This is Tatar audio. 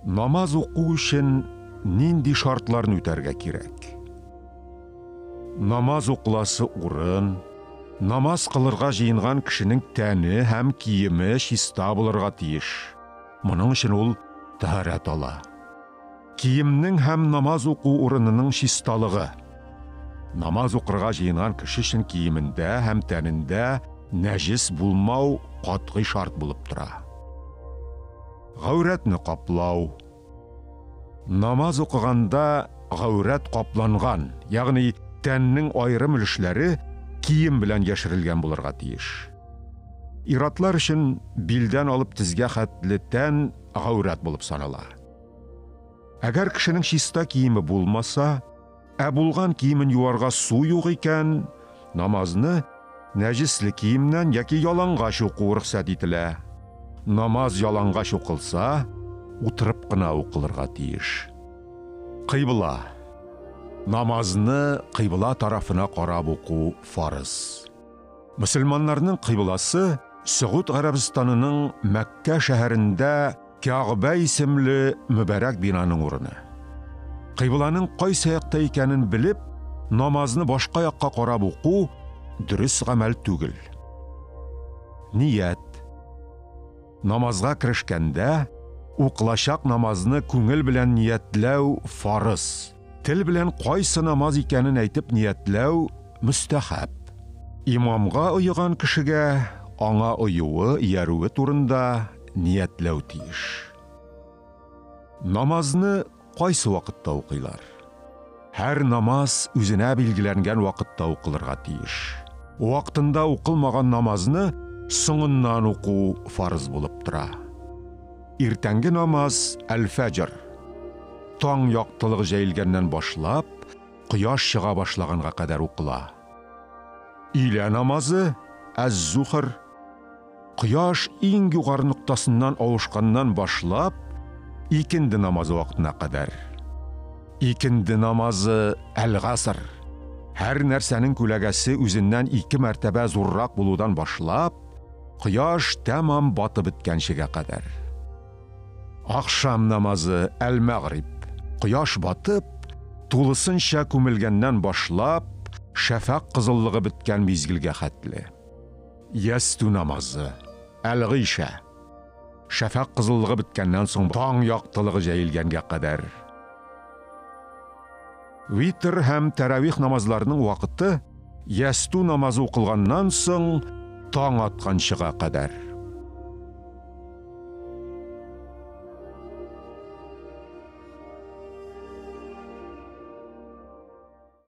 Намаз уку өчен нинди шартларны үтәргә кирәк? Намаз укыласы урын, намаз кылырга җыенган кешенең тәне һәм киеме чиста булырга тиеш. Моның өчен ул тәһарәт ала. Киемнең һәм намаз уку урынының чисталыгы. Намаз укырга җыенган кеше өчен киемендә һәм тәнендә нәҗес булмау катгый шарт булып тора. Гаурәтне каплау. Намаз укыганда гаурәт капланган, ягъни тәннең аерым өлешләре кием белән яшерелгән булырга тиеш. Иратлар өчен билдән алып тезгә хәтле тән гаурәт булып санала. Әгәр кешенең чиста киеме булмаса, ә булган киемен юарга су юк икән, намазны нәҗесле киемнән яки ялангач уку рөхсәт ителә. Намаз ялангач укылса, утырып кына укылырга тиеш. Кыйбла. Намазны кыйбла тарафына карап уку фарыз. Мөселманнарның кыйбласы Сөгуд Гарәбстанының Мәккә шәһәрендә Кәгъбә исемле мөбарәк бинаның урыны. Кыйбланың кайсы якта икәнен белеп, намазны башка якка карап уку дөрес гамәл түгел. Ният. Намазга керешкәндә, укылачак намазны күңел белән ниятләү фарыз. Тел белән кайсы намаз икәнен әйтеп ниятләү мөстәхәб. Имамга оеган кешегә аңа оюы, иярүе турында ниятләү тиеш. Намазны кайсы вакытта укыйлар? Һәр намаз үзенә билгеләнгән вакытта укылырга тиеш. Вакытында укылмаган намазны соңыннан уку фарыз булып тора. Иртәнге намаз әл-фәҗр. Таң яктылыгы җәелгәннән башлап, кояш чыга башлаганга кадәр укыла. Өйлә намазы әз-зухр. Кояш иң югары ноктасыннан авышканнан башлап, икенде намазы вакытына кадәр. Икенде намазы әл-гаср. Һәр нәрсәнең күләгәсе үзеннән ике мәртәбә зуррак булудан башлап, кояш тәмам батып беткәнчегә кадәр. Ахшам намазы әл-мәгъриб. Кояш батып, тулысынча күмелгәннән башлап, шәфәкъ кызыллыгы беткән мизгелгә хәтле. Ястү намазы, әл-гыйшә. Шәфәкъ кызыллыгы беткәннән соң таң яктылыгы җәелгәнгә кадәр. Витр һәм тәравих намазларының вакыты ястү намазы укылганнан соң таң атканчыга кадәр.